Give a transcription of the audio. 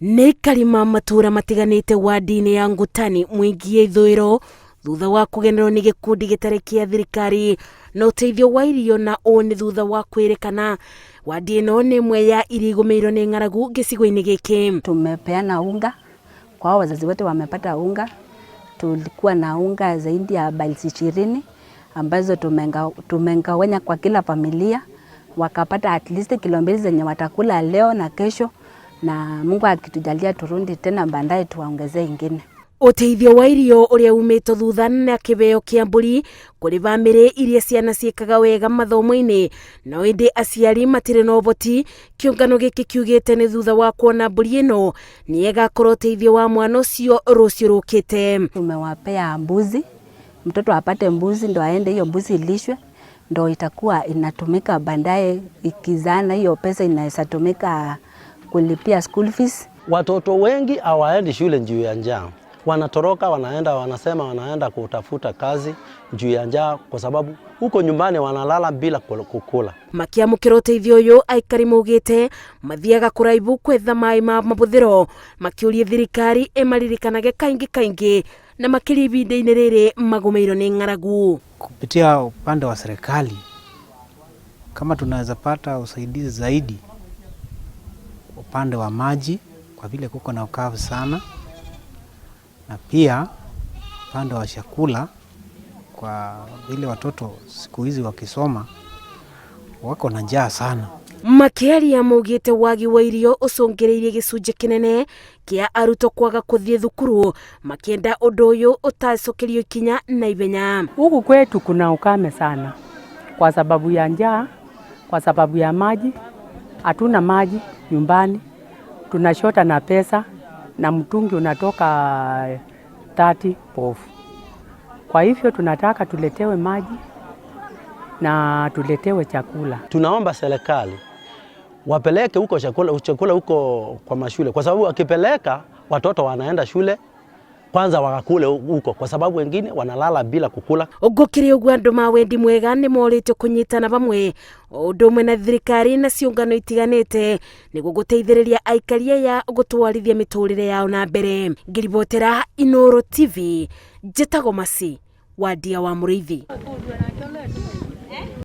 Nĩ aikari ma matũũra matiganĩte wadi-inĩ ya Ngũtani Mwingi ya Ithũĩro thutha wa kũgenerwo nĩ gĩkundi gĩtarĩ kĩa thirikari na ũteithio wa irio na ũũ nĩ thutha wa kwĩrĩkana wadi ĩno nĩ ĩmwe ya iria igũmĩirwo nĩ ng'aragu gĩcigo-inĩ gĩkĩ. Tumepeana unga kwa wazazi wetu, wamepata unga. Tulikuwa na unga zaidi ya bales 20 ambazo tumegawanya kwa kila familia, wakapata at least kilo 2 zenye watakula leo na kesho, na Mungu akitujalia turudi tena baadaye tuwaongezee ingine. Ũteithio wa irio ũrĩa umĩtwo thutha na kĩheo kĩa mbũri kũrĩ bamĩrĩ iria ciana ciĩkaga wega mathomo-inĩ no ĩndĩ aciari matirĩ na ũhoti. Kĩũngano gĩkĩ kiugĩte nĩ thutha wa kuona mbũri ĩno nĩ ĩgakorwo ũteithio wa mwana ũcio rũciũ rũkĩte. Tumewapea mbuzi, mtoto apate mbuzi ndo aende hiyo mbuzi ilishwe, ndo itakuwa inatumika baadaye ikizana, hiyo pesa inaweza tumika kulipia school fees. Watoto wengi hawaendi shule juu ya njaa, wanatoroka, wanaenda, wanasema wanaenda kutafuta kazi juu ya njaa, kwa sababu huko nyumbani wanalala bila kukula. Makiamũkĩra ũteithio ũyũ, aikari maugĩte mathiaga kũraibu kwetha maĩ ma mabũthĩro, makĩũria thirikari ĩmaririkanage kaingĩ kaingĩ na makĩria ihinda-inĩ rĩrĩ magũmĩirwo nĩ ng'aragu. Kupitia upande wa serikali, kama tunaweza pata usaidizi zaidi upande wa maji, kwa vile kuko na ukavu sana, na pia upande wa chakula, kwa vile watoto siku hizi wakisoma wako na njaa sana. Makĩaria maugĩte wagi wa irio ũcũngĩrĩirie gĩcunjĩ kĩnene kĩa arutwo kwaga kũthiĩ thukuru, makĩenda ũndũ ũyũ ũtacokerio ikinya na ihenya. Huku kwetu kuna ukame sana kwa sababu ya njaa, kwa sababu ya maji. Hatuna maji nyumbani, tunachota na pesa na mtungi unatoka 30 bob. Kwa hivyo tunataka tuletewe maji na tuletewe chakula. Tunaomba serikali wapeleke huko chakula, chakula huko kwa mashule, kwa sababu wakipeleka watoto wanaenda shule kwanza wakakule huko, kwa sababu wengine wanalala bila kukula. Gũkĩrĩ ũguo, andũ ma wendi mwega nĩ morĩtio kũnyitana hamwe o ũndũ ũmwe na thirikari na ciũngano itiganĩte nĩguo gũteithĩrĩria aikari aya gũtwarithia mĩtũrĩre yao na mbere. Ngĩribotera Inooro TV, njĩtagwo Masi Wandia wa Mũrĩithi.